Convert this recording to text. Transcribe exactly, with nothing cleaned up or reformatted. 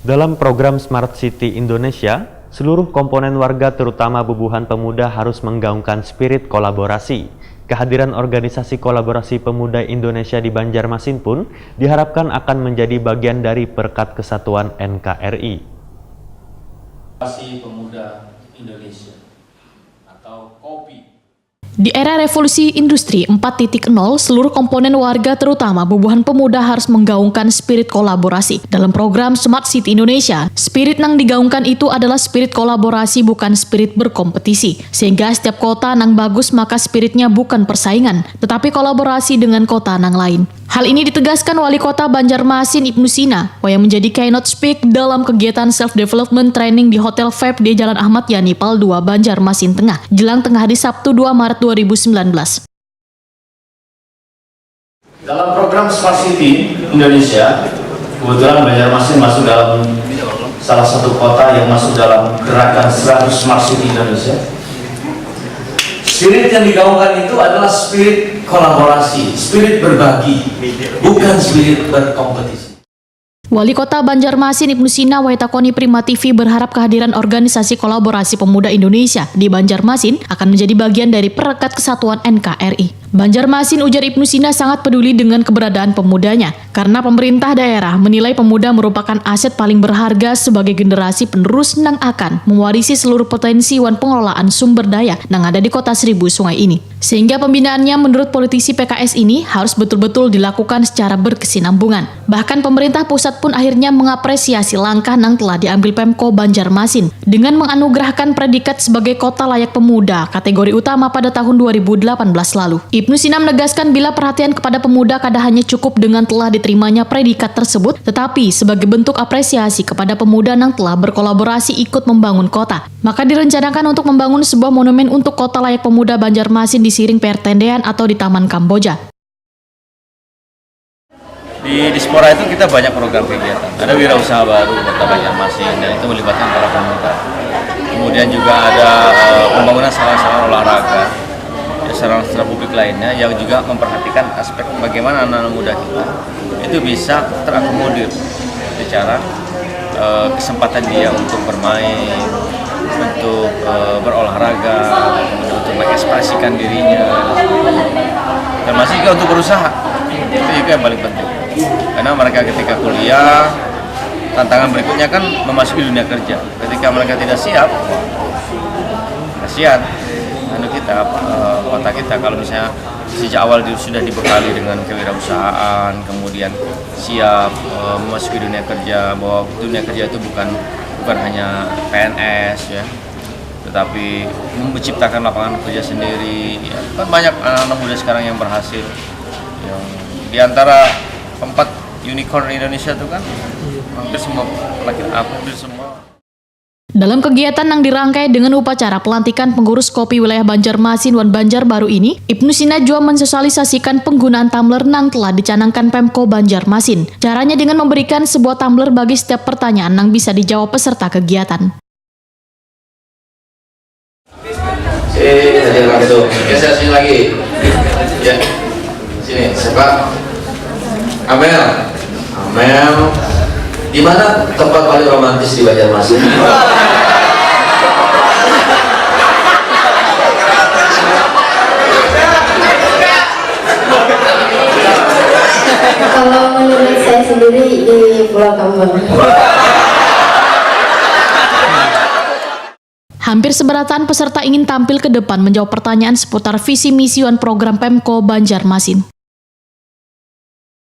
Dalam program Smart City Indonesia, seluruh komponen warga terutama bubuhan pemuda harus menggaungkan spirit kolaborasi. Kehadiran organisasi kolaborasi pemuda Indonesia di Banjarmasin pun diharapkan akan menjadi bagian dari perekat kesatuan N K R I. Kolaborasi Pemuda Indonesia atau kopi. Di era revolusi industri empat titik nol, seluruh komponen warga terutama bubuhan pemuda harus menggaungkan spirit kolaborasi. Dalam program Smart City Indonesia, spirit nang digaungkan itu adalah spirit kolaborasi bukan spirit berkompetisi. Sehingga setiap kota nang bagus maka spiritnya bukan persaingan, tetapi kolaborasi dengan kota nang lain. Hal ini ditegaskan Wali Kota Banjarmasin Ibnu Sina, wayah menjadi keynote speak dalam kegiatan self development training di Hotel Vibe di Jalan Ahmad Yani Pal dua Banjarmasin Tengah, jelang tengah hari Sabtu dua Maret dua ribu sembilan belas. Dalam program Smart City Indonesia, kebetulan Banjarmasin masuk dalam salah satu kota yang masuk dalam gerakan seratus Smart City Indonesia. Spirit yang digaungkan itu adalah spirit kolaborasi, spirit berbagi, bukan spirit berkompetisi. Wali Kota Banjarmasin Ibnu Sina wayah ditakoni Prima T V berharap kehadiran organisasi kolaborasi pemuda Indonesia di Banjarmasin akan menjadi bagian dari perekat kesatuan N K R I. Banjarmasin, ujar Ibnu Sina, sangat peduli dengan keberadaan pemudanya karena pemerintah daerah menilai pemuda merupakan aset paling berharga sebagai generasi penerus nang akan mewarisi seluruh potensi wan pengelolaan sumber daya nang ada di Kota Seribu Sungai ini. Sehingga pembinaannya menurut politisi P K S ini harus betul-betul dilakukan secara berkesinambungan. Bahkan pemerintah pusat pun akhirnya mengapresiasi langkah nang telah diambil Pemko Banjarmasin dengan menganugerahkan predikat sebagai kota layak pemuda kategori utama pada tahun dua ribu delapan belas lalu. Ibnu Sina menegaskan bila perhatian kepada pemuda kada hanya cukup dengan telah diterimanya predikat tersebut, tetapi sebagai bentuk apresiasi kepada pemuda nang telah berkolaborasi ikut membangun kota. Maka direncanakan untuk membangun sebuah monumen untuk kota layak pemuda Banjarmasin di Siring Pertendean atau di Taman Kamboja. Di Dispora itu kita banyak program kegiatan. Ada wirausaha baru Kota Banjarmasin dan itu melibatkan para pemuda. Kemudian juga ada eh, pembangunan sarana-sarana olahraga, ya, sarana-sarana publik lainnya yang juga memperhatikan aspek bagaimana anak-anak muda kita itu bisa terakomodir secara eh, kesempatan dia untuk bermain, untuk eh, berolahraga, untuk mengekspresikan dirinya, termasuk juga untuk berusaha. Itu juga yang paling penting. Karena mereka ketika kuliah, tantangan berikutnya kan memasuki dunia kerja. Ketika mereka tidak siap, wah, kasihan anu kita apa eh, kota kita kalau misalnya sejak awal di- sudah dibekali dengan kewirausahaan, kemudian siap eh, memasuki dunia kerja, bahwa dunia kerja itu bukan bukan hanya P N S ya, tetapi menciptakan lapangan kerja sendiri. Ya, kan banyak anak-anak muda sekarang yang berhasil. Yang di antara empat unicorn Indonesia itu kan hampir semua laki hampir semua. Dalam kegiatan yang dirangkai dengan upacara pelantikan pengurus kopi wilayah Banjarmasin wan Banjarbaru ini, Ibnu Sina jua mensosialisasikan penggunaan tumbler nang telah dicanangkan Pemko Banjarmasin. Caranya dengan memberikan sebuah tumbler bagi setiap pertanyaan nang bisa dijawab peserta kegiatan. Eh, tadi orang itu. Geser sini lagi. Ya. Sini, siapa? Amel. Amel. Di mana tempat paling romantis di Banjarmasin? Kalau menurut saya sendiri di Pulau Kambang. Hampir seberataan peserta ingin tampil ke depan menjawab pertanyaan seputar visi misi wan program Pemko Banjarmasin.